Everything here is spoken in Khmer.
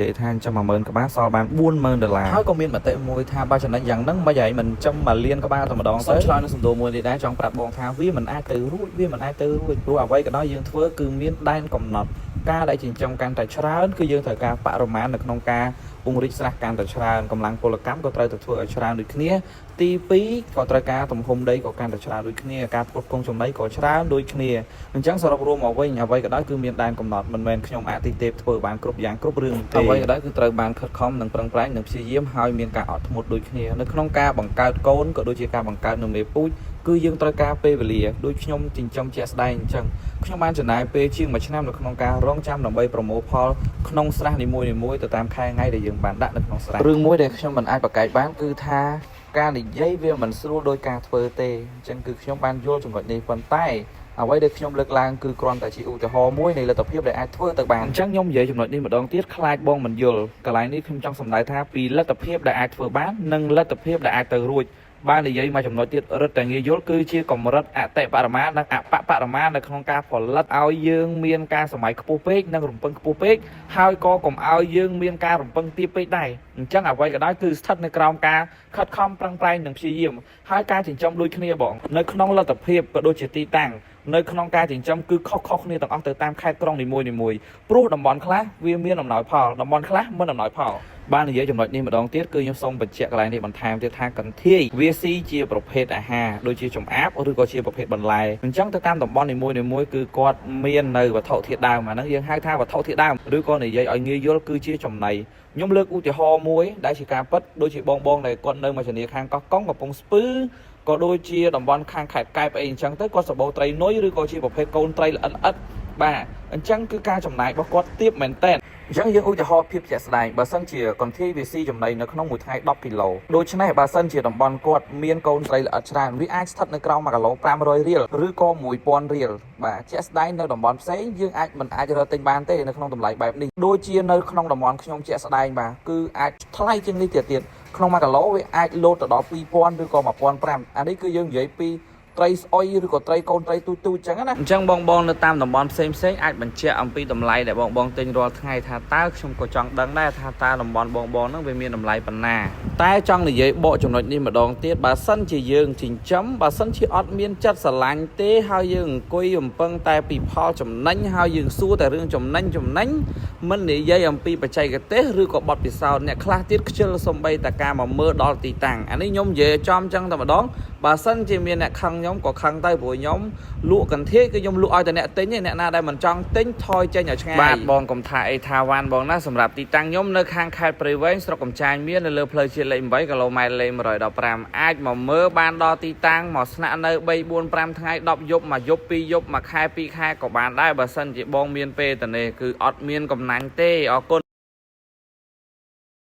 យាយថាចិញ្ចឹម10000ក្បាលសល់បាន40000ដុល្លារហើយក៏មានមតិមួយថាបើចំណេញយ៉ាងហ្នឹងមិនឲ្យមិនចំមួយលានក្បាលតែម្ដងទៅឆ្លើយនឹងសំណួរមួយនេះដែរចង់ប្រាប់បងថាវាមិនអាចទៅរួចវាមិនអាចទៅរួចព្រោះអ្វីក៏ដោយយើងធ្វើគឺមានដែនកំណត់ការដែលចិញ្ចឹមកាន់តែច្រើនគឺយើងត្រូវការបរិមាណនៅក្នុងការពង្រីកស្រះកាន់តែច្រើនកម្លាំងពលកម្មក៏ត្រូវតែធ្វើឲ្យច្រើនដូចគ្នាទី2ក៏ត្រូវការទំហំដីក៏កាន់តែច្រើនដូចគ្នាការផ្គត់ផ្គង់ចំណីក៏ច្រើនដូចគ្នាអញ្ចឹងសរុបរួមមកវិញអ្វីក៏ដោយគឺមានដែនកំណត់មិនមែនខ្ញុំអតិទេពធ្វើបានគ្រប់យ៉ាងគ្រប់រឿងទេអ្វីក៏ដោយគឺត្រូវបានខិតខំនិងប្រឹងប្រែងនិងព្យាយាមហើយមានការអត់ធ្មត់ដូចគ្នានៅក្នុងការបង្កើតកូនក៏ដូចជាការបង្កើតនៅមេពូជគឺយើងត្រូវការពេលវេលាដូចខ្ញុំចិញ្ចឹមជាក់ស្ដែងអញ្ចឹងខ្ញុំបានចំណាយពេលជាង1ឆ្នាំនៅក្នុងការរងចាំដើម្បីប្រមូលផលក្នុងស្រះនីមួយៗទៅតាមខែថ្ងៃដែលយើងបានដាក់នៅក្នុងស្រះរឿងមួយដែលខ្ញុំមិនអាចប្រកែកបានគឺថាការនិយាយវាមិនស្រួលដោយការធ្វើទេអញ្ចឹងគឺខ្ញុំបានយល់ចំណុចនេះប៉ុន្តែអ្វីដែលខ្ញុំលើកឡើងគឺគ្រាន់តែជាឧទាហរណ៍មួយនៃលទ្ធភាពដែលអាចធ្វើទៅបានអញ្ចឹងខ្ញុំនិយាយចំណុចនេះម្ដងទៀតខ្លាចបងមិនយល់កន្លែងនេះខ្ញុំចង់សម្ដៅថាពីលទ្ធភាពដែលអាចធ្វើបាននិងលទ្ធភាពដែលអាចទៅរួចបាននិយាយមកចំណុចទៀតរឹតតែងាយយល់គឺជាកម្រិតអតិបរមានិងអបបរមានៅក្នុងការផលិតឲ្យយើងមានការសម័យខ្ពស់ពេកនិងរំពឹងខ្ពស់ពេកហើយក៏កុំឲ្យយើងមានការរំពឹងទាបពេកដែរអញ្ចឹងអ្វីក៏ដោយគឺស្ថិតនៅក្រោមការខិតខំប្រឹងប្រែងនិងព្យាយាមហើយការចិញ្ចឹមដូចគ្នាបងនៅក្នុងលទ្ធភាពក៏ដូចជាទីតាំងនៅក្នុងការចិញ្ចឹមគឺខុសៗគ្នាទាំងអស់ទៅតាមខេត្តក្រុងនីមួយៗព្រោះតំបន់ខ្លះវាមានអំណោយផលតំបន់ខ្លះមិនអំណោយផលបាននិយាយចំណុចនេះម្ដងទៀតគឺខ្ញុំសូមបញ្ជាក់កន្លែងនេះបន្ថែមទៀតថាកន្ធាយវាស៊ីជាប្រភេទអាហារដូចជាចម្អាបឬក៏ជាប្រភេទបន្លែអញ្ចឹងទៅតាមតំបន់នីមួយៗគឺគាត់មាននៅវត្ថុធាតុដើមអាហ្នឹងយើងហៅថាវត្ថុធាតុដើមឬក៏និយាយឲ្យងាយយល់គឺជាចំណីខ្ញុំលើកឧទាហរណ៍មួយដែលជាការពិតដូចជាបងបងដែលគាត់នៅមកជំនាខាងកោះកុងកំពង់ស្ពឺក៏ដូចជាតំបន់ខាងខេត្តកែបអីអញ្ចឹងទៅគាត់សបោត្រីនុយឬក៏ជាប្រភេទកូនត្រីល្អិតល្អិតបាទអញ្ចឹងគឺការចំណាយរបស់គាត់ទាបមែនតើអញ្ចឹងយើងឧទាហរណ៍ភាពជាក់ស្ដែងបើសិនជាកន្ធាយវាស៊ីចំណីនៅក្នុងមួយថ្ងៃ10គីឡូដូច្នេះបើសិនជាតំបន់គាត់មានកូនត្រីល្អិតច្រើនវាអាចស្ថិតនៅក្រោម1គីឡូ500រៀលឬក៏1000រៀលបាទជាក់ស្ដែងនៅតំបន់ផ្សេងយើងអាចមិនអាចរកទិញបានទេនៅក្នុងតម្លៃបែបនេះដូចជានៅក្នុងតំបន់ខ្ញុំជាក់ស្ដែងបាទគឺអាចថ្លៃជាងនេះទៀតទៀតក្នុង1គីឡូវាអាចលោតទៅដល់2000ឬក៏1500អានេះគឺយើងនិយាយពីត្រីស្អុយឬក៏ត្រីកូនត្រីទូចទូចអញ្ចឹងណាអញ្ចឹងបងបងនៅតាមតំបន់ផ្សេងផ្សេងអាចបញ្ជាក់អំពីតម្លៃដែលបងបងទិញរាល់ថ្ងៃថាតើខ្ញុំក៏ចង់ដឹងដែរថាតើតំបន់បងបងហ្នឹងវាមានតម្លៃប៉ុណ្ណាតែចង់និយាយបកចំណុចនេះម្ដងទៀតបើសិនជាយើងចិញ្ចឹមបើសិនជាអត់មានចិត្តស្រឡាញ់ទេហើយយើងអង្គុយរំពឹងតែពីផលចំណេញហើយយើងសួរតែរឿងចំណេញចំណេញមិននិយាយអំពីបច្ចេកទេសឬក៏បទពិសោធន៍អ្នកខ្លះទៀតខ្ជិលសំបីតាការមកមើលដល់ទីតាំងអានេះខ្ញុំនិយាយចំចឹងតែម្ដងបើសិនជាមានអ្នកខឹងខ្ញុំក៏ខឹងទៅព្រោះខ្ញុំលក់កន្ធាយគឺខ្ញុំលក់ឲ្យតែអ្នកទិញឯអ្នកណាដែលមិនចង់ទិញថយចេញឲ្យឆ្ងាយបាទបងកុំថាអីថាវ៉ាន់បងណាសម្រាប់ទីតាំងខ្ញុំនៅខាងខេត្តព្រៃវែងស្រុកកំចាញមាននៅលើផ្លូវជាតិលេខ8គីឡូម៉ែត្រលេខ115អាចមកមើលបានដល់ទីតាំងមកស្នាក់នៅ3 4 5ថ្ងៃ10យប់មួយយប់2យប់មួយខែ2ខែក៏បានដែរបើសិនជាបងមានពេលទៅនេះគឺអត់មានកំណាញ់ទេអរគុណ។